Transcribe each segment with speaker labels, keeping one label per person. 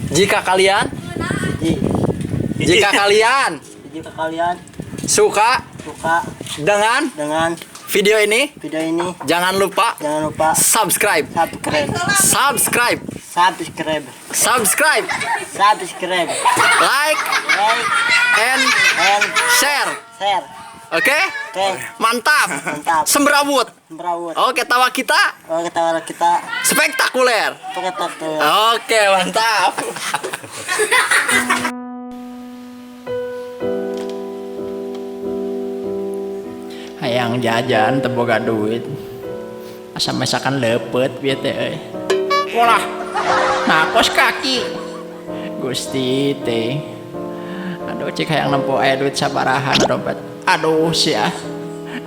Speaker 1: Jika kalian jika kalian
Speaker 2: Jika kalian
Speaker 1: suka
Speaker 2: suka
Speaker 1: dengan
Speaker 2: dengan
Speaker 1: video ini,
Speaker 2: video ini,
Speaker 1: jangan lupa
Speaker 2: jangan lupa
Speaker 1: subscribe,
Speaker 2: subscribe,
Speaker 1: subscribe,
Speaker 2: subscribe,
Speaker 1: subscribe,
Speaker 2: subscribe,
Speaker 1: like,
Speaker 2: like,
Speaker 1: and
Speaker 2: and
Speaker 1: share.
Speaker 2: share.
Speaker 1: Oke?
Speaker 2: Oke,
Speaker 1: Mantap.
Speaker 2: Mantap.
Speaker 1: Semrawut.
Speaker 2: Semrawut.
Speaker 1: Oke, tawa kita
Speaker 2: Oke, tawa kita
Speaker 1: spektakuler.
Speaker 2: Spektakuler.
Speaker 1: Oke, mantap. Hayang jajan teu boga duit. Asa mesakan leupeut bieu teh euy. Walah. Nah, kos kaki. Gusti teh. Aduh, cik hayang nempo aya duit sabaraha dompet. Aduh sia.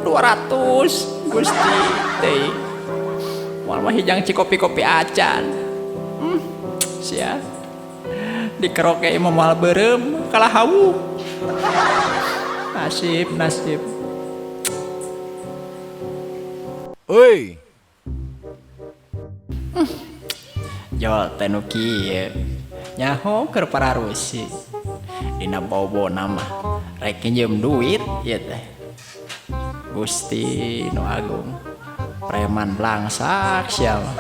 Speaker 1: 200 Gusti teh. Moal mah hijang cikopi-kopi acan. Sia. Dikeroke imah moal beureum kalah hawu. Nasib, nasib.
Speaker 3: Oi.
Speaker 1: Jol teh nu kieu. Nyaho keur pararusi. Dina bobona mah rek nginjem duit ieu teh. Gusti nu agung. Preman blangsak sia mah.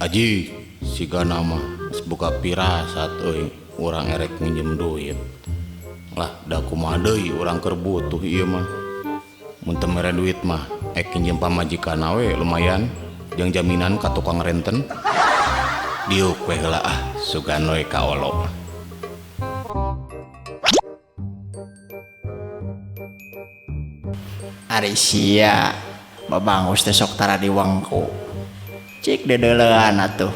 Speaker 3: Aji, sigana mah geus boga pirasat euy, urang erek nginjem duit. Lah, da kumaha deui urang keur butuh ieu mah. Mun teu mere duit mah ek nginjem pamajikanna we lumayan jeung jaminan ka tukang renten. Diuk we heula ah, sugan we ka olo.
Speaker 1: Ari sia, babangus teh sok tara diwangku. Cik deudeulean atuh.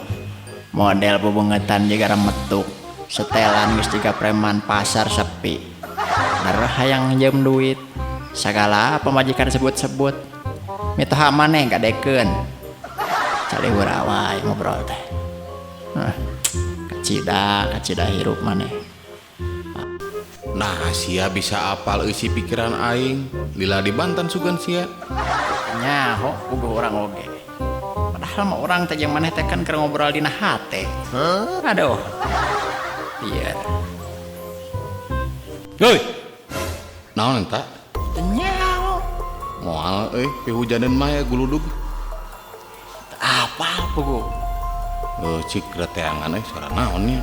Speaker 1: Model bebengetan jiga remetuk. Setelan geus jiga preman pasar sepi. Darah hayang nginjem duit. Sagala pamajikan sebut-sebut. Mitoha maneh gadekeun. Caliwura wae ngobrol teh. Kacida, kacida hirup maneh.
Speaker 3: Nah, sia bisa apal eusi pikiran aing. Lila di Banten sugan sia.
Speaker 1: Nyaho puguh urang oge. Padahal mah urang teh jeung maneh teh kan keur ngobrol dina hate.
Speaker 3: Hah?
Speaker 1: Aduh. Iya.
Speaker 3: Heuy. Naon eta?
Speaker 1: Teu nyaho.
Speaker 3: Moal euy, pihujaneun mah ya guludug.
Speaker 1: Teu apal puguh.
Speaker 3: Cik reteangan euy suara naon nya?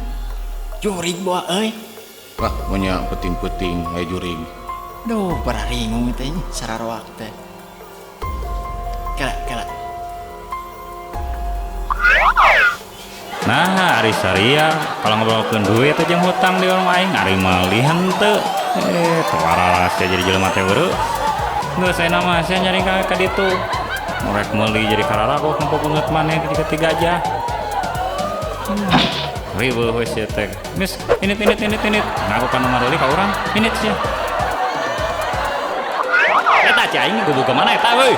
Speaker 1: Jurig boa euy.
Speaker 3: Wah, punya peting-peting aya jurig.
Speaker 1: Duh, pararingung teh sararoak teh. Kala, kala.
Speaker 4: Nah, ari saria kalau ngobrolkeun duit teh jeung hutang di warung aing ari meuli henteu. Teu waras sia jadi jelema teh beureut. Geus aya mah sia nyari ka ditu. Rek meuli jadi kararagok nempo beungeut maneh jadi ketiga gajah. Riweuh we sia teh. Geus init init init init. Ngaku ka nu ngareuli ka urang, init sia. Eta cai aing gubuk ka mana eta euy?